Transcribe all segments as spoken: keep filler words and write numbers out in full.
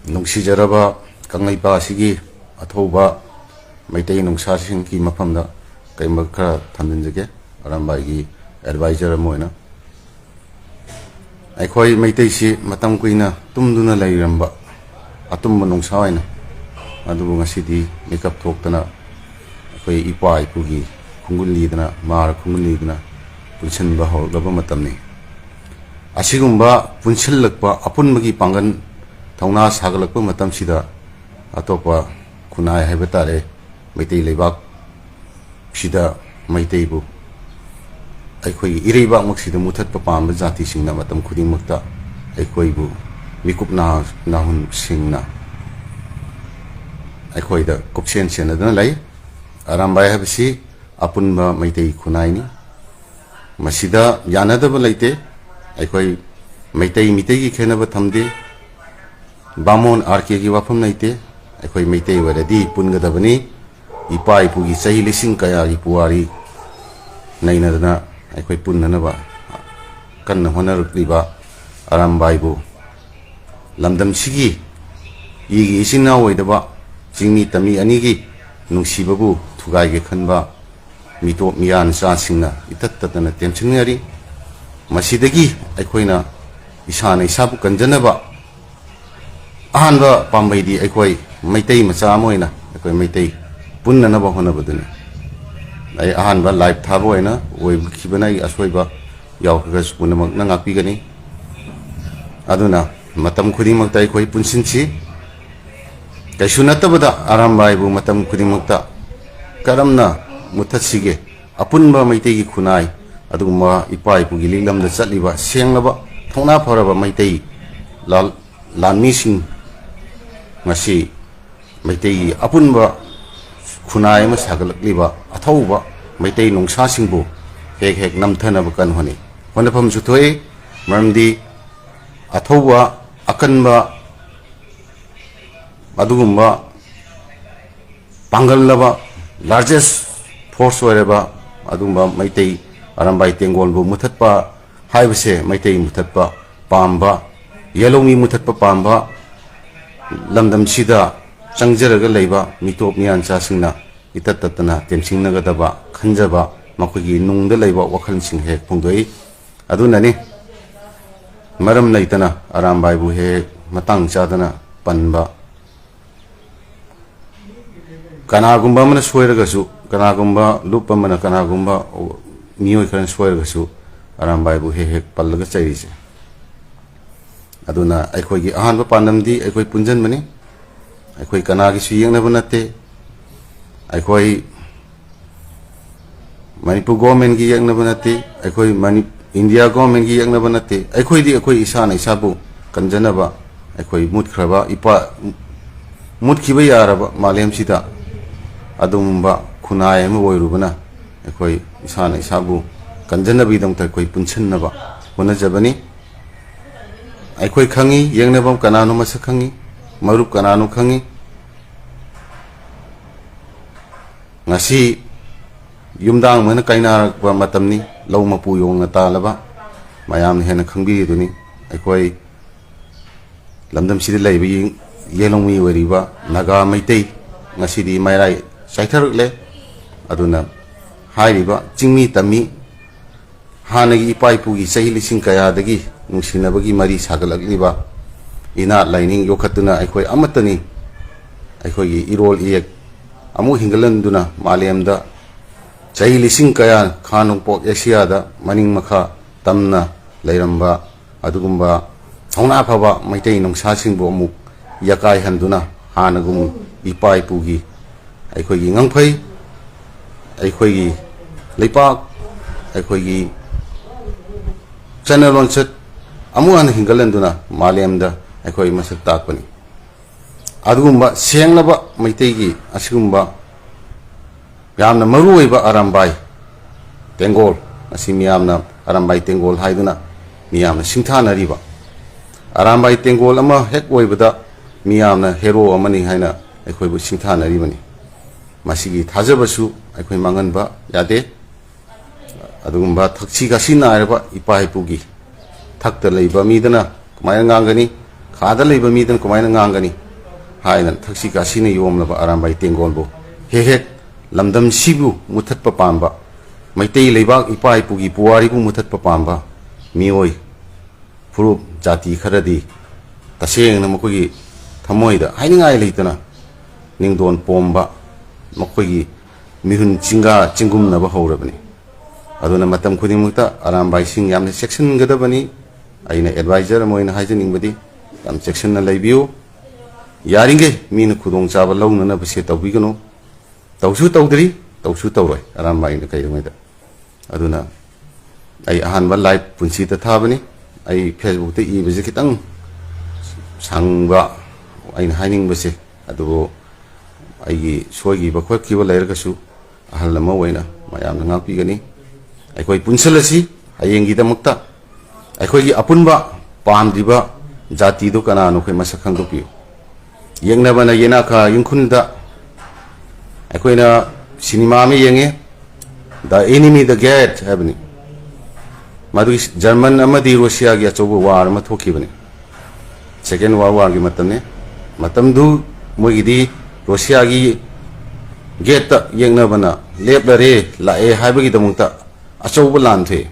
ꯅꯨꯡꯁꯤꯖꯔꯕ ꯀꯪꯂꯩꯄꯥꯛ ꯑꯁꯤꯒꯤ ꯑꯊꯧꯕ ꯃꯩꯇꯩ ꯅꯨꯡꯁꯥꯁꯤꯡꯒꯤ ꯃꯐꯝꯗ ꯀꯩꯒꯨꯝꯕ ꯈꯔ ꯊꯝꯖꯤꯟꯖꯒꯦ, ꯑꯔꯥꯝꯕꯥꯏꯒꯤ ꯑꯦꯗꯚꯥꯏꯖꯔ ꯑꯃ ꯑꯣꯏꯅ꯫ ꯑꯩꯈꯣꯏ ꯃꯩꯇꯩꯁꯤ ꯃꯇꯝ ꯀꯨꯏꯅ ꯇꯨꯝꯗꯨꯅ ꯂꯩꯔꯝꯕ ꯑꯇꯨꯝꯕ ꯅꯨꯡꯁꯥ ꯑꯣꯏꯅ, ꯑꯗꯨꯕꯨ ꯉꯁꯤꯗꯤ ꯃꯤꯀꯞ ꯊꯣꯛꯇꯅ ꯑꯩꯈꯣꯏ ꯏꯄꯥ ꯏꯄꯨꯒꯤ ꯈꯣꯡꯒꯨꯜ ꯂꯤꯗꯅ, ꯃꯥꯔ ꯈꯣꯡꯒꯨꯜ ꯂꯤꯗꯅ ꯄꯨꯟꯁꯤꯟꯕ ꯍꯧꯔꯛꯂꯕ ꯃꯇꯝꯅꯤ꯫ ꯑꯁꯤꯒꯨꯝꯕ ꯄꯨꯟꯁꯤꯜꯂꯛꯄ ꯑꯄꯨꯟꯕꯒꯤ ꯄꯥꯡꯒꯜ ꯊꯧꯅꯥ ꯁꯥꯒꯠꯂꯛꯄ ꯃꯇꯝꯁꯤꯗ, ꯑꯇꯣꯞꯄ ꯈꯨꯟꯅꯥꯏ ꯍꯥꯏꯕ ꯇꯥꯔꯦ, ꯃꯩꯇꯩ ꯂꯩꯕꯥꯛꯁꯤꯗ ꯃꯩꯇꯩꯕꯨ ꯑꯩꯈꯣꯏꯒꯤ ꯏꯔꯩꯕꯥꯛꯃꯛꯁꯤꯗ ꯃꯨꯊꯠꯄ ꯄꯥꯝꯕ ꯖꯥꯇꯤꯁꯤꯡꯅ ꯃꯇꯝ ꯈꯨꯗꯤꯡꯃꯛꯇ ꯑꯩꯈꯣꯏꯕꯨ ꯃꯤꯀꯨꯞ ꯅꯥ-, ꯅꯥꯍꯨꯟꯁꯤꯡꯅ ꯑꯩꯈꯣꯏꯗ ꯀꯨꯞꯁꯦꯟ ꯁꯦꯟꯅꯗꯨꯅ ꯂꯩ꯫ ꯑꯔꯥꯝꯕꯥꯏ ꯍꯥꯏꯕꯁꯤ ꯑꯄꯨꯟꯕ ꯃꯩꯇꯩ ꯈꯨꯟꯅꯥꯏꯅꯤ꯫ ꯃꯁꯤꯗ ꯌꯥꯅꯗꯕ ꯂꯩꯇꯦ꯫ ꯑꯩꯈꯣꯏ ꯃꯩꯇꯩ ꯃꯤꯇꯩꯒꯤ ꯈꯦꯠꯅꯕ ꯊꯝꯗꯦ꯫ ꯕꯥꯃꯣꯟ ꯑꯥꯔ ꯀꯦꯒꯤ ꯋꯥꯐꯝ ꯂꯩꯇꯦ꯫ ꯑꯩꯈꯣꯏ ꯃꯩꯇꯩ ꯑꯣꯏꯔꯗꯤ ꯄꯨꯟꯒꯗꯕꯅꯤ꯫ ꯏꯄꯥ ꯏꯄꯨꯒꯤ ꯆꯍꯤ ꯂꯤꯁꯤꯡ ꯀꯌꯥꯒꯤ ꯄꯨꯋꯥꯔꯤ ꯅꯩꯅꯗꯅ ꯑꯩꯈꯣꯏ ꯄꯨꯟꯅꯅꯕ ꯀꯟꯅ ꯍꯣꯠꯅꯔꯛꯂꯤꯕ ꯑꯔꯥꯝꯕꯥꯏꯕꯨ, ꯂꯝꯗꯝꯁꯤꯒꯤ ꯏꯒꯤ ꯏꯆꯤꯟ ꯏꯅꯥꯎ ꯑꯣꯏꯗꯕ ꯆꯤꯡꯃꯤ ꯇꯝꯃꯤ ꯑꯅꯤꯒꯤ ꯅꯨꯡꯁꯤꯕꯕꯨ ꯊꯨꯒꯥꯏꯒꯦ ꯈꯟꯕ ꯃꯤꯇꯣꯞ ꯃꯤꯌꯥꯟꯆꯥꯁꯤꯡꯅ ꯏꯇꯠ ꯇꯠꯇꯅ ꯇꯦꯝꯁꯤꯟꯅꯔꯤ꯫ ꯃꯁꯤꯗꯒꯤ ꯑꯩꯈꯣꯏꯅ ꯏꯁꯥꯅ ꯏꯁꯥꯕꯨ ꯀꯟꯖꯅꯕ ꯑꯍꯥꯟꯕ ꯄꯥꯝꯕꯩꯗꯤ ꯑꯩꯈꯣꯏ ꯃꯩꯇꯩ ꯃꯆꯥ ꯑꯃ ꯑꯣꯏꯅ ꯑꯩꯈꯣꯏ ꯃꯩꯇꯩ ꯄꯨꯟꯅꯅꯕ ꯍꯣꯠꯅꯕꯗꯨꯅꯤ꯫ ꯑꯩ ꯑꯍꯥꯟꯕ ꯂꯥꯏꯚ ꯊꯥꯕ ꯑꯣꯏꯅ ꯑꯣꯏꯈꯤꯕꯅ ꯑꯩ ꯑꯁꯣꯏꯕ ꯌꯥꯎꯈ꯭ꯔꯒꯁꯨ ꯄꯨꯝꯅꯃꯛꯅ ꯉꯥꯛꯄꯤꯒꯅꯤ꯫ ꯑꯗꯨꯅ ꯃꯇꯝ ꯈꯨꯗꯤꯡꯃꯛꯇ ꯑꯩꯈꯣꯏ ꯄꯨꯟꯁꯤꯟꯁꯤ꯫ ꯀꯩꯁꯨ ꯅꯠꯇꯕꯗ ꯑꯔꯥꯝꯕꯥꯏꯕꯨ ꯃꯇꯝ ꯈꯨꯗꯤꯡꯃꯛꯇ ꯀꯔꯝꯅ ꯃꯨꯠꯊꯠꯁꯤꯒꯦ? ꯑꯄꯨꯟꯕ ꯃꯩꯇꯩꯒꯤ ꯈꯨꯟꯅꯥꯏ, ꯑꯗꯨꯒꯨꯝꯕ ꯏꯄꯥ ꯏꯄꯨꯒꯤ ꯂꯤꯛꯂꯝꯗ ꯆꯠꯂꯤꯕ ꯁꯦꯡꯂꯕ ꯊꯧꯅꯥ ꯐꯔꯕ ꯃꯩꯇꯩ ꯂꯥꯜ-, ꯂꯥꯟꯃꯤꯁꯤꯡ ꯉꯁꯤ ꯃꯩꯇꯩꯒꯤ ꯑꯄꯨꯟꯕ ꯈꯨꯟꯅꯥꯏ ꯑꯃ ꯁꯥꯒꯠꯂꯛꯂꯤꯕ ꯑꯊꯧꯕ ꯃꯩꯇꯩ ꯅꯨꯡꯁꯥꯁꯤꯡꯕꯨ ꯍꯦꯛ ꯍꯦꯛ ꯅꯝꯊꯅꯕ ꯀꯟꯅ ꯍꯣꯠꯅꯩ꯫ ꯍꯣꯠꯅꯐꯝꯁꯨ ꯊꯣꯛꯏ, ꯃꯔꯝꯗꯤ ꯑꯊꯧꯕ, ꯑꯀꯟꯕ, ꯑꯗꯨꯒꯨꯝꯕ ꯄꯥꯡꯒꯜꯂꯕ, largest force ꯑꯣꯏꯔꯕ ꯑꯗꯨꯒꯨꯝꯕ ꯃꯩꯇꯩ ꯑꯔꯥꯝꯕꯥꯏ ꯇꯦꯡꯒꯣꯜꯕꯨ ꯃꯨꯊꯠꯄ ꯍꯥꯏꯕꯁꯦ, ꯃꯩꯇꯩ ꯃꯨꯊꯠꯄ ꯄꯥꯝꯕ, ꯌꯦꯂꯧꯃꯤ ꯃꯨꯊꯠꯄ ꯄꯥꯝꯕ, ꯂꯝꯗꯝꯁꯤꯗ ꯆꯪꯖꯔꯒ ꯂꯩꯕ ꯃꯤꯇꯣꯞ ꯃꯤꯌꯥꯟꯆꯥꯁꯤꯡꯅ ꯏꯇꯠ ꯇꯠꯇꯅ ꯇꯦꯝꯁꯤꯡꯅꯒꯗꯕ ꯈꯟꯖꯕ, ꯃꯈꯣꯏꯒꯤ ꯅꯨꯡꯗ ꯂꯩꯕ ꯋꯥꯈꯜꯁꯤꯡ ꯍꯦꯛ ꯐꯣꯡꯗꯣꯛꯏ꯫ ꯑꯗꯨꯅꯅꯤ ꯃꯔꯝ ꯂꯩꯇꯅ ꯑꯔꯥꯝꯕꯥꯏꯕꯨ ꯍꯦꯛ ꯍꯦꯛ ꯃꯇꯥꯡ ꯆꯥꯗꯅ ꯄꯟꯕ꯫ ꯀꯅꯥꯒꯨꯝꯕ ꯑꯃꯅ ꯁꯣꯏꯔꯒꯁꯨ, ꯀꯅꯥꯒꯨꯝꯕ ꯂꯨꯞ ꯑꯃꯅ, ꯀꯅꯥꯒꯨꯝꯕ ꯃꯤꯑꯣꯏ ꯈꯔꯅ ꯁꯣꯏꯔꯒꯁꯨ ꯑꯔꯥꯝꯕꯥꯏꯕꯨ ꯍꯦꯛ ꯍꯦꯛ ꯄꯜꯂꯒ ꯆꯩꯔꯤꯁꯦ꯫ ꯑꯗꯨꯅ ꯑꯩꯈꯣꯏꯒꯤ ꯑꯍꯥꯟꯕ ꯄꯥꯟꯗꯝꯗꯤ ꯑꯩꯈꯣꯏ ꯄꯨꯟꯁꯤꯟꯕꯅꯤ꯫ ꯑꯩꯈꯣꯏ ꯀꯅꯥꯒꯤꯁꯨ ꯌꯦꯛꯅꯕ ꯅꯠꯇꯦ꯫ ꯑꯩꯈꯣꯏ ꯃꯅꯤꯄꯨꯔ ꯒꯣꯔꯃꯦꯟꯒꯤ ꯌꯦꯛꯅꯕ ꯅꯠꯇꯦ꯫ ꯑꯩꯈꯣꯏ ꯃꯅꯤ-, ꯏꯟꯗꯤꯌꯥ ꯒꯣꯔꯃꯦꯟꯒꯤ ꯌꯦꯛꯅꯕ ꯅꯠꯇꯦ꯫ ꯑꯩꯈꯣꯏꯗꯤ ꯑꯩꯈꯣꯏ ꯏꯁꯥꯅ ꯏꯁꯥꯕꯨ ꯀꯟꯖꯅꯕ, ꯑꯩꯈꯣꯏ ꯃꯨꯠꯈ꯭ꯔꯕ ꯏꯄꯥ, ꯃꯨꯠꯈꯤꯕ ꯌꯥꯔꯕ ꯃꯥꯂꯦꯝꯁꯤꯗ ꯑꯗꯨꯒꯨꯝꯕ ꯈꯨꯟꯅꯥꯏ ꯑꯃ ꯑꯣꯏꯔꯨꯕꯅ ꯑꯩꯈꯣꯏ ꯏꯁꯥꯅ ꯏꯁꯥꯕꯨ ꯀꯟꯖꯅꯕꯒꯤꯗꯃꯛꯇ ꯑꯩꯈꯣꯏ ꯄꯨꯟꯁꯤꯟꯅꯕ ꯍꯣꯠꯅꯖꯕꯅꯤ꯫ ꯑꯩꯈꯣꯏ ꯈꯪꯉꯤ, ꯌꯦꯛꯅꯕꯝ ꯀꯅꯥꯅꯣ ꯃꯁꯛ ꯈꯪꯉꯤ, ꯃꯔꯨꯞ ꯀꯅꯥꯅꯣ ꯈꯪꯉꯤ꯫ ꯉꯁꯤ ꯌꯨꯝꯗꯥꯡ ꯑꯃꯅ ꯀꯥꯏꯅꯔꯛꯄ ꯃꯇꯝꯅꯤ꯫ ꯂꯧ ꯃꯄꯨ ꯌꯣꯡꯅ ꯇꯥꯜꯂꯕ ꯃꯌꯥꯝꯅ ꯍꯦꯟꯅ ꯈꯪꯕꯤꯔꯤꯗꯨꯅꯤ꯫ ꯑꯩꯈꯣꯏ ꯂꯝꯗꯝꯁꯤꯗ ꯂꯩꯕ ꯌꯦ-, ꯌꯦꯜꯍꯧꯃꯤ ꯑꯣꯏꯔꯤꯕ ꯅꯥꯒꯥ ꯃꯩꯇꯩ ꯉꯁꯤꯗꯤ ꯃꯩꯔꯥꯏ ꯆꯥꯏꯊꯔꯛꯂꯦ꯫ ꯑꯗꯨꯅ ꯍꯥꯏꯔꯤꯕ ꯆꯤꯡꯃꯤ ꯇꯝꯃꯤ ꯍꯥꯟꯅꯒꯤ ꯏꯄꯥ ꯏꯄꯨꯒꯤ ꯆꯍꯤ ꯂꯤꯁꯤꯡ ꯀꯌꯥꯗꯒꯤ ꯅꯨꯡꯁꯤꯅꯕꯒꯤ ꯃꯔꯤ ꯁꯥꯒꯠꯂꯛꯂꯤꯕ ꯏꯅꯥꯠ ꯂꯥꯏꯅꯤꯡ ꯌꯣꯛꯈꯠꯇꯨꯅ ꯑꯩꯈꯣꯏ ꯑꯃꯠꯇꯅꯤ꯫ ꯑꯩꯈꯣꯏꯒꯤ ꯏꯔꯣꯜ ꯏꯌꯦꯛ ꯑꯃꯨꯛ ꯍꯤꯡꯒꯠꯍꯟꯗꯨꯅ ꯃꯥꯂꯦꯝꯗ ꯆꯍꯤ ꯂꯤꯁꯤꯡ ꯀꯌꯥ ꯈꯥ ꯅꯣꯡꯄꯣꯛ ꯑꯦꯁꯤꯌꯥꯗ ꯃꯅꯤꯡ ꯃꯈꯥ ꯇꯝꯅ ꯂꯩꯔꯝꯕ ꯑꯗꯨꯒꯨꯝꯕ ꯊꯧꯅꯥ ꯐꯕ ꯃꯩꯇꯩ ꯅꯨꯡꯁꯥꯁꯤꯡꯕꯨ ꯑꯃꯨꯛ ꯌꯀꯥꯏꯍꯟꯗꯨꯅ ꯍꯥꯟꯅꯒꯨꯝ ꯏꯄꯥ ꯏꯄꯨꯒꯤ ꯑꯩꯈꯣꯏꯒꯤ ꯉꯪꯐꯩ, ꯑꯩꯈꯣꯏꯒꯤ ꯂꯩꯄꯥꯛ, ꯑꯩꯈꯣꯏꯒꯤ ꯆꯠꯅ ꯂꯣꯟꯆꯠ ꯑꯃꯨꯛ ꯍꯟꯅ ꯍꯤꯡꯒꯠꯍꯟꯗꯨꯅ ꯃꯥꯂꯦꯝꯗ ꯑꯩꯈꯣꯏ ꯃꯁꯛ ꯇꯥꯛꯄꯅꯤ꯫ ꯑꯗꯨꯒꯨꯝꯕ ꯁꯦꯡꯂꯕ ꯃꯩꯇꯩꯒꯤ ꯑꯁꯤꯒꯨꯝꯕ ꯌꯥꯝꯅ ꯃꯔꯨ ꯑꯣꯏꯕ ꯑꯔꯥꯝꯕꯥꯏ ꯇꯦꯡꯒꯣꯜ ꯑꯁꯤ ꯃꯤꯌꯥꯝꯅ ꯑꯔꯥꯝꯕꯥꯏ ꯇꯦꯡꯒꯣꯜ ꯍꯥꯏꯗꯨꯅ ꯃꯤꯌꯥꯝꯅ ꯁꯤꯡꯊꯥꯅꯔꯤꯕ, ꯑꯔꯥꯝꯕꯥꯏ ꯇꯦꯡꯒꯣꯜ ꯑꯃ ꯍꯦꯛ ꯑꯣꯏꯕꯗ ꯃꯤꯌꯥꯝꯅ ꯍꯦꯔꯣ ꯑꯃꯅꯤ ꯍꯥꯏꯅ ꯑꯩꯈꯣꯏꯕꯨ ꯁꯤꯡꯊꯥꯅꯔꯤꯕꯅꯤ꯫ ꯃꯁꯤꯒꯤ ꯊꯥꯖꯕꯁꯨ ꯑꯩꯈꯣꯏ ꯃꯥꯡꯍꯟꯕ ꯌꯥꯗꯦ꯫ ꯑꯗꯨꯒꯨꯝꯕ ꯊꯛꯁꯤ ꯈꯥꯁꯤ ꯅꯥꯏꯔꯕ ꯏꯄꯥ ꯏꯄꯨꯒꯤ ꯊꯛꯇ ꯂꯩꯕ ꯃꯤꯗꯅ ꯀꯃꯥꯏꯅ ꯉꯥꯡꯒꯅꯤ? ꯑꯥꯗ ꯂꯩꯕ ꯃꯤꯗꯨꯅ ꯀꯃꯥꯏꯅ ꯉꯥꯡꯒꯅꯤ ꯍꯥꯏꯗꯅ ꯊꯛꯁꯤ ꯈꯥꯁꯤꯅ ꯌꯣꯝꯂꯕ ꯑꯔꯥꯝꯕꯥꯏ ꯇꯦꯡꯒꯣꯜꯕꯨ ꯍꯦꯛ ꯍꯦꯛ ꯂꯝꯗꯝꯁꯤꯕꯨ ꯃꯨꯊꯠꯄ ꯄꯥꯝꯕ, ꯃꯩꯇꯩ ꯂꯩꯕꯥꯛ ꯏꯄꯥ ꯏꯄꯨꯒꯤ ꯄꯨꯋꯥꯔꯤꯕꯨ ꯃꯨꯊꯠꯄ ꯄꯥꯝꯕ ꯃꯤꯑꯣꯏ ꯐꯨꯔꯨꯞ ꯖꯥꯇꯤ ꯈꯔꯗꯤ ꯇꯁꯦꯡꯅ ꯃꯈꯣꯏꯒꯤ ꯊꯃꯣꯏꯗ ꯍꯥꯏꯅꯤꯡꯉꯥꯏ ꯂꯩꯇꯅ ꯅꯤꯡꯗꯣꯟ ꯄꯣꯝꯕ, ꯃꯈꯣꯏꯒꯤ ꯃꯤꯍꯨꯟ ꯆꯤꯡꯒꯥ ꯆꯤꯡꯒꯨꯝꯅꯕ ꯍꯧꯔꯕꯅꯤ꯫ ꯑꯗꯨꯅ ꯃꯇꯝ ꯈꯨꯗꯤꯡꯃꯛꯇ ꯑꯔꯥꯝꯕꯥꯏꯁꯤꯡ ꯌꯥꯝꯅ ꯆꯦꯛꯁꯤꯟꯒꯗꯕꯅꯤ꯫ ꯑꯩꯅ ꯑꯦꯗꯚꯥꯏꯖꯔ ꯑꯃ ꯑꯣꯏꯅ ꯍꯥꯏꯖꯅꯤꯡꯕꯗꯤ, ꯌꯥꯝ ꯆꯦꯛꯁꯤꯟꯅ ꯂꯩꯕꯤꯌꯨ꯫ ꯌꯥꯔꯤꯈꯩ ꯃꯤꯅ ꯈꯨꯗꯣꯡꯆꯥꯕ ꯂꯧꯅꯅꯕꯁꯦ ꯇꯧꯕꯤꯒꯅꯨ꯫ ꯇꯧꯁꯨ ꯇꯧꯗ꯭ꯔꯤ, ꯇꯧꯁꯨ ꯇꯧꯔꯣꯏ ꯑꯔꯥꯝꯕꯥꯏꯅ ꯀꯩꯗꯧꯉꯩꯗ꯫ ꯑꯗꯨꯅ ꯑꯩ ꯑꯍꯥꯟꯕ ꯂꯥꯏꯚ ꯄꯨꯟꯁꯤꯗ ꯊꯥꯕꯅꯤ꯫ ꯑꯩ ꯐꯦꯁꯕꯨꯛꯇ ꯏꯕꯁꯦ ꯈꯤꯇꯪ ꯁꯥꯡꯕ ꯑꯩꯅ ꯍꯥꯏꯅꯤꯡꯕꯁꯦ, ꯑꯗꯨꯕꯨ ꯑꯩꯒꯤ ꯁꯣꯏꯈꯤꯕ ꯈꯣꯠꯈꯤꯕ ꯂꯩꯔꯒꯁꯨ ꯑꯍꯜ ꯑꯃ ꯑꯣꯏꯅ ꯃꯌꯥꯝꯅ ꯉꯥꯛꯄꯤꯒꯅꯤ꯫ ꯑꯩꯈꯣꯏ ꯄꯨꯟꯁꯤꯜꯂꯁꯤ꯫ ꯍꯌꯦꯡꯒꯤꯗꯃꯛꯇ ꯑꯩꯈꯣꯏꯒꯤ ꯑꯄꯨꯟꯕ ꯄꯥꯝꯗ꯭ꯔꯤꯕ ꯖꯥꯇꯤꯗꯨ ꯀꯅꯥꯅꯣ ꯑꯩꯈꯣꯏ ꯃꯁꯛ ꯈꯪꯗꯣꯛꯄꯤꯌꯨ꯫ ꯌꯦꯛꯅꯕꯅ ꯌꯦꯅꯥꯈꯥ ꯏꯪꯈꯨꯜꯗ ꯑꯩꯈꯣꯏꯅ ꯁꯤꯅꯦꯃꯥ ꯑꯃ ꯌꯦꯡꯉꯤ, The Enemy the Gate ꯍꯥꯏꯕꯅꯤ꯫ ꯃꯗꯨꯒꯤ ꯖꯔꯃꯟ ꯑꯃꯗꯤ ꯔꯨꯁꯤꯌꯥꯒꯤ ꯑꯆꯧꯕ ꯋꯥꯔ ꯑꯃ ꯊꯣꯛꯈꯤꯕꯅꯤ꯫ ꯁꯦꯀꯦꯟ ꯋꯥꯔꯜ ꯋꯥꯔꯒꯤ ꯃꯇꯝꯅꯤ꯫ ꯃꯇꯝꯗꯨ ꯃꯣꯏꯒꯤꯗꯤ ꯔꯨꯁꯤꯌꯥꯒꯤ ꯒꯦꯠꯇ ꯌꯦꯛꯅꯕꯅ ꯂꯦꯞꯂꯔꯦ, ꯂꯥꯛꯑꯦ ꯍꯥꯏꯕꯒꯤꯗꯃꯛꯇ ꯑꯆꯧꯕ ꯂꯥꯟ ꯊꯣꯛꯑꯦ꯫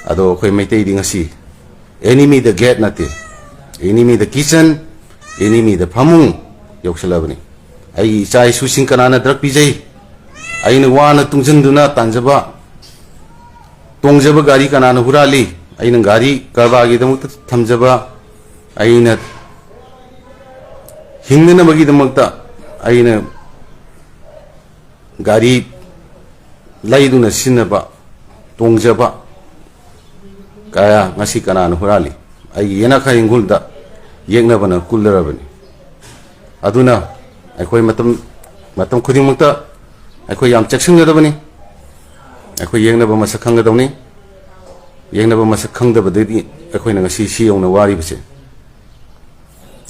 ꯑꯗꯣ ꯑꯩꯈꯣꯏ ꯃꯩꯇꯩꯗꯤ ꯉꯁꯤ enemy the gate ꯅꯠꯇꯦ, enemy the kitchen, enemy the ꯐꯃꯨꯡ ꯌꯧꯁꯜꯂꯕꯅꯤ꯫ ꯑꯩꯒꯤ ꯏꯆꯥ ꯏꯁꯨꯁꯤꯡ ꯀꯅꯥꯅ ꯗ꯭ꯔꯛ ꯄꯤꯖꯩ? ꯑꯩꯅ ꯋꯥꯅ ꯇꯨꯡꯁꯤꯟꯗꯨꯅ ꯇꯥꯟꯖꯕ, ꯇꯣꯡꯖꯕ ꯒꯥꯔꯤ ꯀꯅꯥꯅ ꯍꯨꯔꯥꯜꯂꯤ? ꯑꯩꯅ ꯒꯥꯔꯤ ꯀꯔꯕꯥꯔꯒꯤꯗꯃꯛꯇ ꯊꯝꯖꯕ, ꯑꯩꯅ ꯍꯤꯡꯅꯅꯕꯒꯤꯗꯃꯛꯇ ꯑꯩꯅ ꯒꯥꯔꯤ ꯂꯩꯗꯨꯅ ꯁꯤꯖꯤꯟꯅꯕ, ꯇꯣꯡꯖꯕ ꯀꯌꯥ ꯉꯁꯤ ꯀꯅꯥꯅ ꯍꯨꯔꯥꯜꯂꯤ? ꯑꯩꯒꯤ ꯌꯦꯅꯈꯥ ꯏꯪꯈꯨꯜꯗ ꯌꯦꯛꯅꯕꯅ ꯀꯨꯜꯂꯔꯕꯅꯤ꯫ ꯑꯗꯨꯅ ꯑꯩꯈꯣꯏ ꯃꯇꯝ, ꯃꯇꯝ ꯈꯨꯗꯤꯡꯃꯛꯇ ꯑꯩꯈꯣꯏ ꯌꯥꯝ ꯆꯦꯛꯁꯤꯟꯒꯗꯕꯅꯤ꯫ ꯑꯩꯈꯣꯏ ꯌꯦꯛꯅꯕ ꯃꯁꯛ ꯈꯪꯒꯗꯕꯅꯤ꯫ ꯌꯦꯛꯅꯕ ꯃꯁꯛ ꯈꯪꯗꯕꯗꯒꯤ ꯑꯩꯈꯣꯏꯅ ꯉꯁꯤ ꯁꯤ ꯌꯧꯅ ꯋꯥꯔꯤꯕꯁꯦ꯫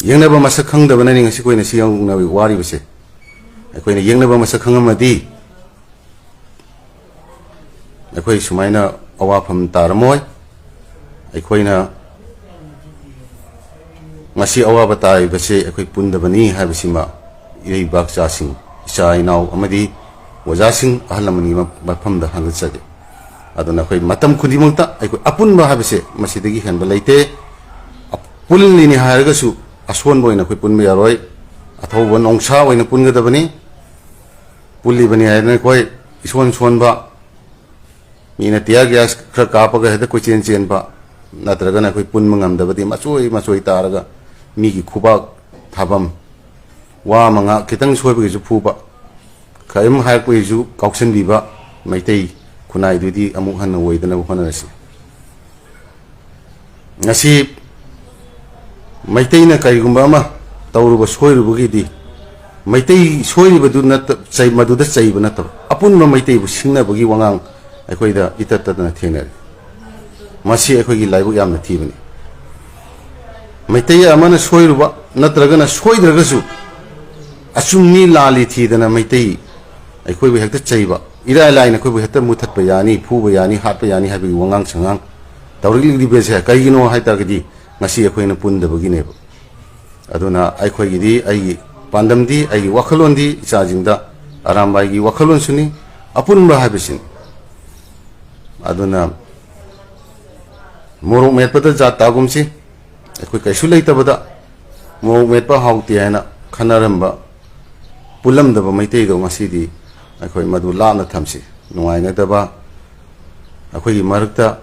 ꯌꯦꯛꯅꯕ ꯃꯁꯛ ꯈꯪꯗꯕꯅꯅꯤ ꯉꯁꯤ ꯑꯩꯈꯣꯏꯅ ꯁꯤ ꯌꯧꯅ ꯋꯥꯔꯤꯕꯁꯦ꯫ ꯑꯩꯈꯣꯏꯅ ꯌꯦꯛꯅꯕ ꯃꯁꯛ ꯈꯪꯉꯝꯃꯗꯤ ꯑꯩꯈꯣꯏ ꯁꯨꯃꯥꯏꯅ ꯑꯋꯥꯐꯝ ꯇꯥꯔꯝꯃꯣꯏ꯫ ꯑꯩꯈꯣꯏꯅ ꯉꯁꯤ ꯑꯋꯥꯕ ꯇꯥꯔꯤꯕꯁꯦ ꯑꯩꯈꯣꯏ ꯄꯨꯟꯗꯕꯅꯤ ꯍꯥꯏꯕꯁꯤꯃ ꯏꯔꯩꯕꯥꯛ ꯏꯆꯥꯁꯤꯡ, ꯏꯆꯥ ꯏꯅꯥꯎ ꯑꯃꯗꯤ ꯑꯣꯖꯥꯁꯤꯡ, ꯑꯍꯜ ꯂꯃꯟꯒꯤ ꯃ-, ꯃꯐꯝꯗ ꯍꯪꯒꯠꯆꯒꯦ꯫ ꯑꯗꯨꯅ ꯑꯩꯈꯣꯏ ꯃꯇꯝ ꯈꯨꯗꯤꯡꯃꯛꯇ ꯑꯩꯈꯣꯏ ꯑꯄꯨꯟꯕ ꯍꯥꯏꯕꯁꯦ ꯃꯁꯤꯗꯒꯤ ꯍꯦꯟꯕ ꯂꯩꯇꯦ꯫ ꯑ-, ꯄꯨꯜꯂꯤꯅꯤ ꯍꯥꯏꯔꯒꯁꯨ ꯑꯁꯣꯟꯕ ꯑꯣꯏꯅ ꯑꯩꯈꯣꯏ ꯄꯨꯟꯕ ꯌꯥꯔꯣꯏ꯫ ꯑꯊꯧꯕ ꯅꯣꯡꯁꯥ ꯑꯣꯏꯅ ꯄꯨꯟꯒꯗꯕꯅꯤ꯫ ꯄꯨꯜꯂꯤꯕꯅꯤ ꯍꯥꯏꯗꯅ ꯑꯩꯈꯣꯏ ꯏꯁꯣꯟ ꯁꯣꯟꯕ, ꯃꯤꯅ tear gas ꯈꯔ ꯀꯥꯞꯄꯒ ꯍꯦꯛꯇ ꯀꯣꯏꯆꯦꯟ ꯆꯦꯟꯕ, ꯅꯠꯇ꯭ꯔꯒꯅ ꯑꯩꯈꯣꯏ ꯄꯨꯟꯕ ꯉꯝꯗꯕꯗꯤ ꯃꯆꯣꯏ ꯃꯆꯣꯏ ꯇꯥꯔꯒ ꯃꯤꯒꯤ ꯈꯨꯕꯥꯛ ꯊꯥꯐꯝ, ꯋꯥ ꯃꯉꯥ ꯈꯤꯇꯪ ꯁꯣꯏꯕꯒꯤꯁꯨ ꯐꯨꯕ, ꯀꯔꯤꯝ ꯍꯥꯏꯔꯛꯄꯒꯤꯁꯨ ꯀꯥꯎꯁꯟꯕꯤꯕ, ꯃꯩꯇꯩ ꯈꯨꯟꯅꯥꯏꯗꯨꯗꯤ ꯑꯃꯨꯛ ꯍꯟꯅ ꯑꯣꯏꯗꯅꯕ ꯍꯣꯠꯅꯔꯁꯤ꯫ ꯉꯁꯤ ꯃꯩꯇꯩꯅ ꯀꯔꯤꯒꯨꯝꯕ ꯑꯃ ꯇꯧꯔꯨꯕ ꯁꯣꯏꯔꯨꯕꯒꯤꯗꯤ ꯃꯩꯇꯩ ꯁꯣꯏꯔꯤꯕꯗꯨ ꯅꯠꯇ-, ꯆꯩ-, ꯃꯗꯨꯗ ꯆꯩꯕ ꯅꯠꯇꯕ, ꯑꯄꯨꯟꯕ ꯃꯩꯇꯩꯕꯨ ꯁꯤꯡꯅꯕꯒꯤ ꯋꯥꯉꯥꯡ ꯑꯩꯈꯣꯏꯗ ꯏꯇꯠ ꯇꯠꯇꯅ ꯊꯦꯡꯅꯔꯤ꯫ ꯃꯁꯤ ꯑꯩꯈꯣꯏꯒꯤ ꯂꯥꯏꯕꯛ ꯌꯥꯝꯅ ꯊꯤꯕꯅꯤ꯫ ꯃꯩꯇꯩ ꯑꯃꯅ ꯁꯣꯏꯔꯨꯕ ꯅꯠꯇ꯭ꯔꯒꯅ ꯁꯣꯏꯗ꯭ꯔꯒꯁꯨ ꯑꯆꯨꯝꯃꯤ ꯂꯥꯜꯂꯤ ꯊꯤꯗꯅ ꯃꯩꯇꯩ ꯑꯩꯈꯣꯏꯕꯨ ꯍꯦꯛꯇ ꯆꯩꯕ, ꯏꯔꯥꯏ ꯂꯥꯏꯅ ꯑꯩꯈꯣꯏꯕꯨ ꯍꯦꯛꯇ ꯃꯨꯊꯠꯄ ꯌꯥꯅꯤ, ꯐꯨꯕ ꯌꯥꯅꯤ, ꯍꯥꯠꯄ ꯌꯥꯅꯤ ꯍꯥꯏꯕꯒꯤ ꯋꯥꯉꯥꯡ ꯁꯉꯥꯡ ꯇꯧꯔꯛꯂꯤꯕꯁꯦ ꯀꯩꯒꯤꯅꯣ ꯍꯥꯏ ꯇꯥꯔꯒꯗꯤ ꯉꯁꯤ ꯑꯩꯈꯣꯏꯅ ꯄꯨꯟꯗꯕꯒꯤꯅꯦꯕ꯫ ꯑꯗꯨꯅ ꯑꯩꯈꯣꯏꯒꯤꯗꯤ, ꯑꯩꯒꯤ ꯄꯥꯟꯗꯝꯗꯤ, ꯑꯩꯒꯤ ꯋꯥꯈꯜꯂꯣꯟꯗꯤ ꯏꯆꯥꯁꯤꯡꯗ ꯑꯔꯥꯝꯕꯥꯏꯒꯤ ꯋꯥꯈꯜꯂꯣꯟꯁꯨꯅꯤ, ꯑꯄꯨꯟꯕ ꯍꯥꯏꯕꯁꯤꯅꯤ꯫ ꯑꯗꯨꯅ ꯃꯣꯔꯣꯛ ꯃꯦꯠꯄꯗ ꯖꯥꯠ ꯇꯥꯒꯨꯝꯁꯤ, ꯑꯩꯈꯣꯏ ꯀꯩꯁꯨ ꯂꯩꯇꯕꯗ ꯃꯣꯔꯣꯛ ꯃꯦꯠꯄ ꯍꯥꯎꯇꯦ ꯍꯥꯏꯅ ꯈꯟꯅꯔꯝꯕ, ꯄꯨꯜꯂꯝꯗꯕ ꯃꯩꯇꯩꯗꯣ ꯉꯁꯤꯗꯤ ꯑꯩꯈꯣꯏ ꯃꯗꯨ ꯂꯥꯞꯅ ꯊꯝꯁꯤ꯫ ꯅꯨꯡꯉꯥꯏꯅꯗꯕ, ꯑꯩꯈꯣꯏꯒꯤ ꯃꯔꯛꯇ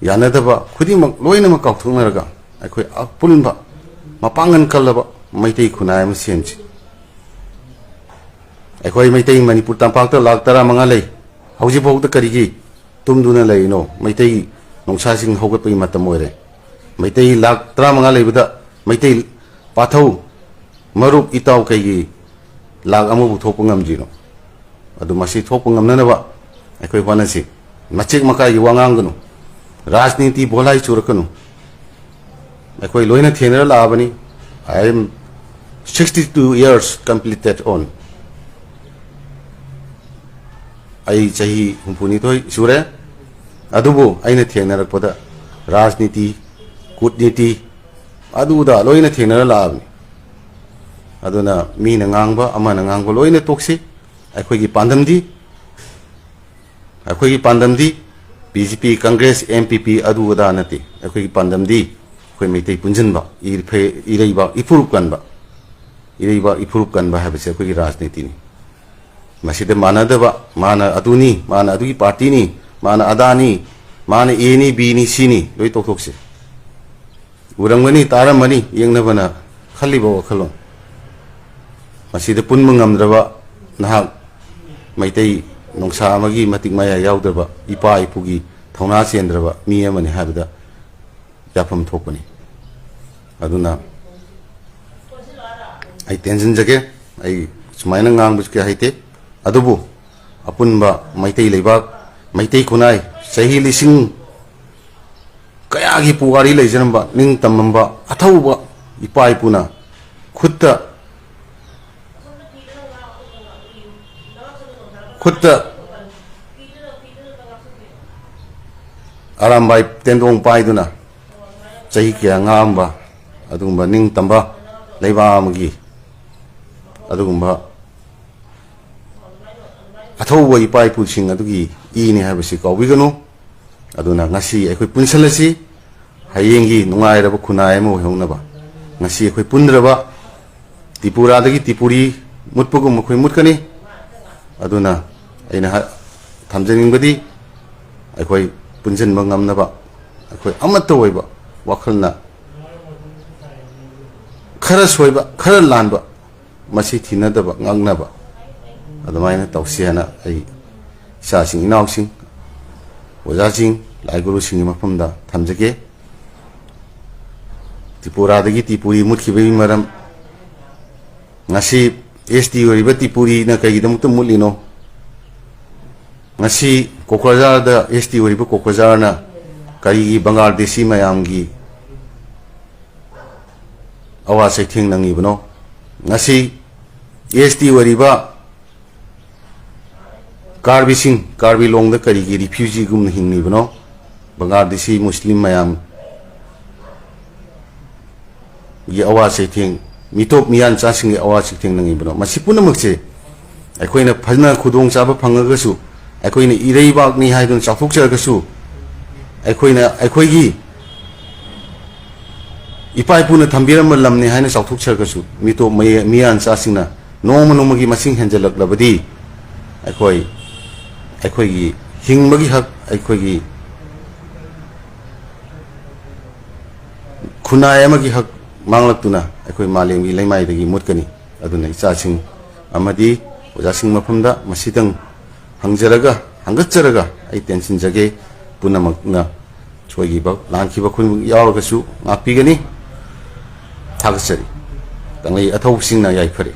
ꯌꯥꯅꯗꯕ ꯈꯨꯗꯤꯡꯃꯛ ꯂꯣꯏꯅꯃꯛ ꯀꯥꯎꯊꯣꯛꯅꯔꯒ ꯑꯩꯈꯣꯏ ꯑꯄꯨꯟꯕ ꯃꯄꯥꯡꯒꯜ ꯀꯜꯂꯕ ꯃꯩꯇꯩ ꯈꯨꯟꯅꯥꯏ ꯑꯃ ꯁꯦꯝꯁꯤ꯫ ꯑꯩꯈꯣꯏ ꯃꯩꯇꯩ ꯃꯅꯤꯄꯨꯔ ꯇꯝꯄꯥꯛꯇ ꯂꯥꯈ ꯇꯔꯥꯃꯉꯥ ꯂꯩ꯫ ꯍꯧꯖꯤꯛꯐꯥꯎꯗ ꯀꯔꯤꯒꯤ ꯇꯨꯝꯗꯨꯅ ꯂꯩꯔꯤꯅꯣ? ꯃꯩꯇꯩ ꯅꯣꯡꯁꯥꯁꯤꯡ ꯍꯧꯒꯠꯄꯒꯤ ꯃꯇꯝ ꯑꯣꯏꯔꯦ꯫ ꯃꯩꯇꯩ ꯂꯥꯈ ꯇꯔꯥꯃꯉꯥ ꯂꯩꯕꯗ ꯃꯩꯇꯩ ꯄꯥꯊꯧ, ꯃꯔꯨꯞ, ꯏꯇꯥꯎ ꯀꯩꯒꯤ ꯂꯥꯈ ꯑꯃꯕꯨ ꯊꯣꯛꯄ ꯉꯝꯗ꯭ꯔꯤꯅꯣ? ꯑꯗꯨ ꯃꯁꯤ ꯊꯣꯛꯄ ꯉꯝꯅꯅꯕ ꯑꯩꯈꯣꯏ ꯍꯣꯠꯅꯁꯤ꯫ ꯃꯆꯦꯛ ꯃꯀꯥꯏꯒꯤ ꯋꯥ ꯉꯥꯡꯒꯅꯨ, ꯔꯥꯖꯅꯤꯇꯤ ꯕꯣꯂꯥꯏ ꯆꯨꯔꯛꯀꯅꯨ꯫ ꯑꯩꯈꯣꯏ ꯂꯣꯏꯅ ꯊꯦꯡꯅꯔ ꯂꯥꯛꯑꯕꯅꯤ꯫ I am sixty two years completed on. ꯑꯩ ꯆꯍꯤ ꯍꯨꯝꯐꯨꯅꯤꯊꯣꯏ ꯁꯨꯔꯦ꯫ ꯑꯗꯨꯕꯨ ꯑꯩꯅ ꯊꯦꯡꯅꯔꯛꯄꯗ ꯔꯥꯖꯅꯤꯇꯤ, ꯀꯨꯠꯅꯤꯇꯤ, ꯑꯗꯨꯗ ꯂꯣꯏꯅ ꯊꯦꯡꯅꯔ ꯂꯥꯛꯑꯕꯅꯤ꯫ ꯑꯗꯨꯅ ꯃꯤꯅ ꯉꯥꯡꯕ, ꯑꯃꯅ ꯉꯥꯡꯕ ꯂꯣꯏꯅ ꯇꯣꯛꯁꯤ꯫ ꯑꯩꯈꯣꯏꯒꯤ ꯄꯥꯟꯗꯝꯗꯤ, ꯑꯩꯈꯣꯏꯒꯤ ꯄꯥꯟꯗꯝꯗꯤ ꯕꯤ ꯖꯦ ꯄꯤ, ꯀꯪꯒ꯭ꯔꯦꯁ, ꯑꯦꯝ ꯄꯤ ꯄꯤ ꯑꯗꯨ ꯑꯗꯥ ꯅꯠꯇꯦ꯫ ꯑꯩꯈꯣꯏꯒꯤ ꯄꯥꯟꯗꯝꯗꯤ ꯑꯩꯈꯣꯏ ꯃꯩꯇꯩ ꯄꯨꯟꯁꯤꯟꯕ, ꯏꯔꯩꯕꯥꯛ ꯏꯐꯨꯔꯨꯞ ꯀꯟꯕ, ꯏꯔꯩꯕꯥꯛ ꯏꯐꯨꯔꯨꯞ ꯀꯟꯕ ꯍꯥꯏꯕꯁꯦ ꯑꯩꯈꯣꯏꯒꯤ ꯔꯥꯖꯅꯤꯇꯤꯅꯤ꯫ ꯃꯁꯤꯗ ꯃꯥꯟꯅꯗꯕ, ꯃꯥꯅ ꯑꯗꯨꯅꯤ, ꯃꯥꯅ ꯑꯗꯨꯒꯤ ꯄꯥꯔꯇꯤꯅꯤ, ꯃꯥꯅ ꯑꯗꯥꯅꯤ, ꯃꯥꯅ ꯑꯦꯅꯤ, ꯕꯤꯅꯤ, ꯁꯤꯅꯤ, ꯂꯣꯏ ꯇꯣꯛꯊꯣꯛꯁꯦ꯫ ꯎꯔꯝꯒꯅꯤ, ꯇꯥꯔꯝꯃꯅꯤ, ꯌꯦꯡꯅꯕꯅ ꯈꯜꯂꯤꯕ ꯋꯥꯈꯜꯂꯣꯟ꯫ ꯃꯁꯤꯗ ꯄꯨꯟꯕ ꯉꯝꯗ꯭ꯔꯕ ꯅꯍꯥꯛ, ꯃꯩꯇꯩ ꯅꯣꯡꯁꯥ ꯑꯃꯒꯤ ꯃꯇꯤꯛ ꯃꯌꯥꯏ ꯌꯥꯎꯗ꯭ꯔꯕ ꯏꯄꯥ ꯏꯄꯨꯒꯤ ꯊꯧꯅꯥ ꯆꯦꯟꯗ꯭ꯔꯕ ꯃꯤ ꯑꯃꯅꯤ ꯍꯥꯏꯕꯗ ꯌꯥꯐꯝ ꯊꯣꯛꯄꯅꯤ꯫ ꯑꯗꯨꯅ ꯑꯩ ꯇꯦꯟꯁꯤꯟꯖꯒꯦ, ꯑꯩ ꯁꯨꯃꯥꯏꯅ ꯉꯥꯡꯕꯁꯨ ꯀꯌꯥ ꯍꯩꯇꯦ꯫ ꯑꯗꯨꯕꯨ ꯑꯄꯨꯟꯕ ꯃꯩꯇꯩ ꯂꯩꯕꯥꯛ, ꯃꯩꯇꯩ ꯈꯨꯟꯅꯥꯏ, ꯆꯍꯤ ꯂꯤꯁꯤꯡ ꯀꯌꯥꯒꯤ ꯄꯨꯋꯥꯔꯤ ꯂꯩꯖꯔꯝꯕ, ꯅꯤꯡ ꯇꯝꯃꯝꯕ ꯑꯊꯧꯕ ꯏꯄꯥ ꯏꯄꯨꯅ ꯈꯨꯠꯇ, ꯈꯨꯠꯇ ꯑꯔꯥꯝꯕꯥꯏ ꯇꯦꯟꯗꯣꯡ ꯄꯥꯏꯗꯨꯅ ꯆꯍꯤ ꯀꯌꯥ ꯉꯥꯡꯕ, ꯑꯗꯨꯒꯨꯝꯕ ꯅꯤꯡꯇꯝꯕ ꯂꯩꯕꯥꯛ ꯑꯃꯒꯤ ꯑꯗꯨꯒꯨꯝꯕ ꯑꯊꯧꯕ ꯏꯄꯥ ꯏꯄꯨꯁꯤꯡ ꯑꯗꯨꯒꯤ ꯏꯅꯤ ꯍꯥꯏꯕꯁꯤ ꯀꯥꯎꯕꯤꯒꯅꯨ꯫ ꯑꯗꯨꯅ ꯉꯁꯤ ꯑꯩꯈꯣꯏ ꯄꯨꯟꯁꯤꯜꯂꯁꯤ, ꯍꯌꯦꯡꯒꯤ ꯅꯨꯡꯉꯥꯏꯔꯕ ꯈꯨꯟꯅꯥꯏ ꯑꯃ ꯑꯣꯏꯍꯧꯅꯕ꯫ ꯉꯁꯤ ꯑꯩꯈꯣꯏ ꯄꯨꯟꯗ꯭ꯔꯕ ꯇ꯭ꯔꯤꯄꯨꯔꯥꯗꯒꯤ ꯇ꯭ꯔꯤꯄꯨꯔꯤ ꯃꯨꯠꯄꯒꯨꯝ ꯑꯩꯈꯣꯏ ꯃꯨꯠꯀꯅꯤ꯫ ꯑꯗꯨꯅ ꯑꯩꯅ ꯍꯥ-, ꯊꯝꯖꯅꯤꯡꯕꯗꯤ, ꯑꯩꯈꯣꯏ ꯄꯨꯟꯁꯤꯟꯕ ꯉꯝꯅꯕ, ꯑꯩꯈꯣꯏ ꯑꯃꯠꯇ ꯑꯣꯏꯕ ꯋꯥꯈꯜꯅ, ꯈꯔ ꯁꯣꯏꯕ, ꯈꯔ ꯂꯥꯟꯕ, ꯃꯁꯤ ꯊꯤꯅꯗꯕ, ꯉꯥꯡꯅꯕ ꯑꯗꯨꯃꯥꯏꯅ ꯇꯧꯁꯤ ꯍꯥꯏꯅ ꯑꯩ ꯏꯆꯥꯁꯤꯡ, ꯏꯅꯥꯎꯁꯤꯡ, ꯑꯣꯖꯥꯁꯤꯡ, ꯂꯥꯏ ꯒꯨꯔꯨꯁꯤꯡꯒꯤ ꯃꯐꯝꯗ ꯊꯝꯖꯒꯦ꯫ ꯇ꯭ꯔꯤꯄꯨꯔꯥꯗꯒꯤ ꯇ꯭ꯔꯤꯄꯨꯔꯤ ꯃꯨꯠꯈꯤꯕꯒꯤ ꯃꯔꯝ, ꯉꯁꯤ ꯑꯦꯁ ꯇꯤ ꯑꯣꯏꯔꯤꯕ ꯇ꯭ꯔꯤꯄꯨꯔꯤꯅ ꯀꯩꯒꯤꯗꯃꯛꯇ ꯃꯨꯠꯂꯤꯅꯣ? ꯉꯁꯤ ꯀꯣꯀ꯭ꯔꯖꯥꯔꯗ ꯑꯦꯁ ꯇꯤ ꯑꯣꯏꯔꯤꯕ ꯀꯣꯀ꯭ꯔꯖꯥꯔꯅ ꯀꯔꯤꯒꯤ ꯕꯪꯒ꯭ꯂꯥꯗꯦꯁꯤ ꯃꯌꯥꯝꯒꯤ ꯑꯋꯥ ꯆꯩꯊꯦꯡ ꯅꯪꯉꯤꯕꯅꯣ? ꯉꯁꯤ ꯑꯦꯁ ꯇꯤ ꯑꯣꯏꯔꯤꯕ ꯀꯥꯔꯕꯤꯁꯤꯡ, ꯀꯥꯔꯕꯤ ꯂꯣꯡꯗ ꯀꯔꯤꯒꯤ ꯔꯤꯐ꯭ꯌꯨꯖꯤꯒꯨꯝꯅ ꯍꯤꯡꯂꯤꯕꯅꯣ? ꯕꯪꯒ꯭ꯂꯥꯗꯦꯁꯤ ꯃꯨꯁꯂꯤꯝ ꯃꯌꯥꯝ ꯒꯤ ꯑꯋꯥ ꯆꯩꯊꯦꯡ, ꯃꯤꯇꯣꯞ ꯃꯤꯌꯥꯟꯆꯥꯁꯤꯡꯒꯤ ꯑꯋꯥ ꯆꯩꯊꯦꯡ ꯅꯪꯉꯤꯕꯅꯣ? ꯃꯁꯤ ꯄꯨꯝꯅꯃꯛꯁꯦ ꯑꯩꯈꯣꯏꯅ ꯐꯖꯅ ꯈꯨꯗꯣꯡꯆꯥꯕ ꯐꯪꯉꯒꯁꯨ, ꯑꯩꯈꯣꯏꯅ ꯏꯔꯩꯕꯥꯛꯅꯤ ꯍꯥꯏꯗꯨꯅ ꯆꯥꯎꯊꯣꯛꯆꯔꯒꯁꯨ, ꯑꯩꯈꯣꯏꯅ ꯑꯩꯈꯣꯏꯒꯤ ꯏꯄꯥ ꯏꯄꯨꯅ ꯊꯝꯕꯤꯔꯝꯕ ꯂꯝꯅꯤ ꯍꯥꯏꯅ ꯆꯥꯎꯊꯣꯛꯆꯔꯒꯁꯨ, ꯃꯤꯇꯣꯞ ꯃꯌꯦ-, ꯃꯤꯌꯥꯟꯆꯥꯁꯤꯡꯅ ꯅꯣꯡꯃ ꯅꯣꯡꯃꯒꯤ ꯃꯁꯤꯡ ꯍꯦꯟꯖꯜꯂꯛꯂꯕꯗꯤ, ꯑꯩꯈꯣꯏ, ꯑꯩꯈꯣꯏꯒꯤ ꯍꯤꯡꯕꯒꯤ ꯍꯛ, ꯑꯩꯈꯣꯏꯒꯤ ꯈꯨꯟꯅꯥꯏ ꯑꯃꯒꯤ ꯍꯛ ꯃꯥꯡꯂꯛꯇꯨꯅ ꯑꯩꯈꯣꯏ ꯃꯥꯂꯦꯝꯒꯤ ꯂꯩꯃꯥꯏꯗꯒꯤ ꯃꯨꯠꯀꯅꯤ꯫ ꯑꯗꯨꯅ ꯏꯆꯥꯁꯤꯡ ꯑꯃꯗꯤ ꯑꯣꯖꯥꯁꯤꯡ ꯃꯐꯝꯗ ꯃꯁꯤꯗꯪ ꯍꯪꯖꯔꯒ, ꯍꯪꯒꯠꯆꯔꯒ ꯑꯩ ꯇꯦꯟꯁꯤꯟꯖꯒꯦ꯫ ꯄꯨꯝꯅꯃꯛꯅ ꯁꯣꯏꯈꯤꯕ, ꯂꯥꯟꯈꯤꯕ ꯈꯨꯗꯤꯡꯃꯛ ꯌꯥꯎꯔꯒꯁꯨ ꯉꯥꯛꯄꯤꯒꯅꯤ꯫ ꯊꯥꯒꯠꯆꯔꯤ꯫ ꯀꯪꯂꯩ ꯑꯊꯧꯕꯁꯤꯡꯅ ꯌꯥꯏꯐꯔꯦ꯫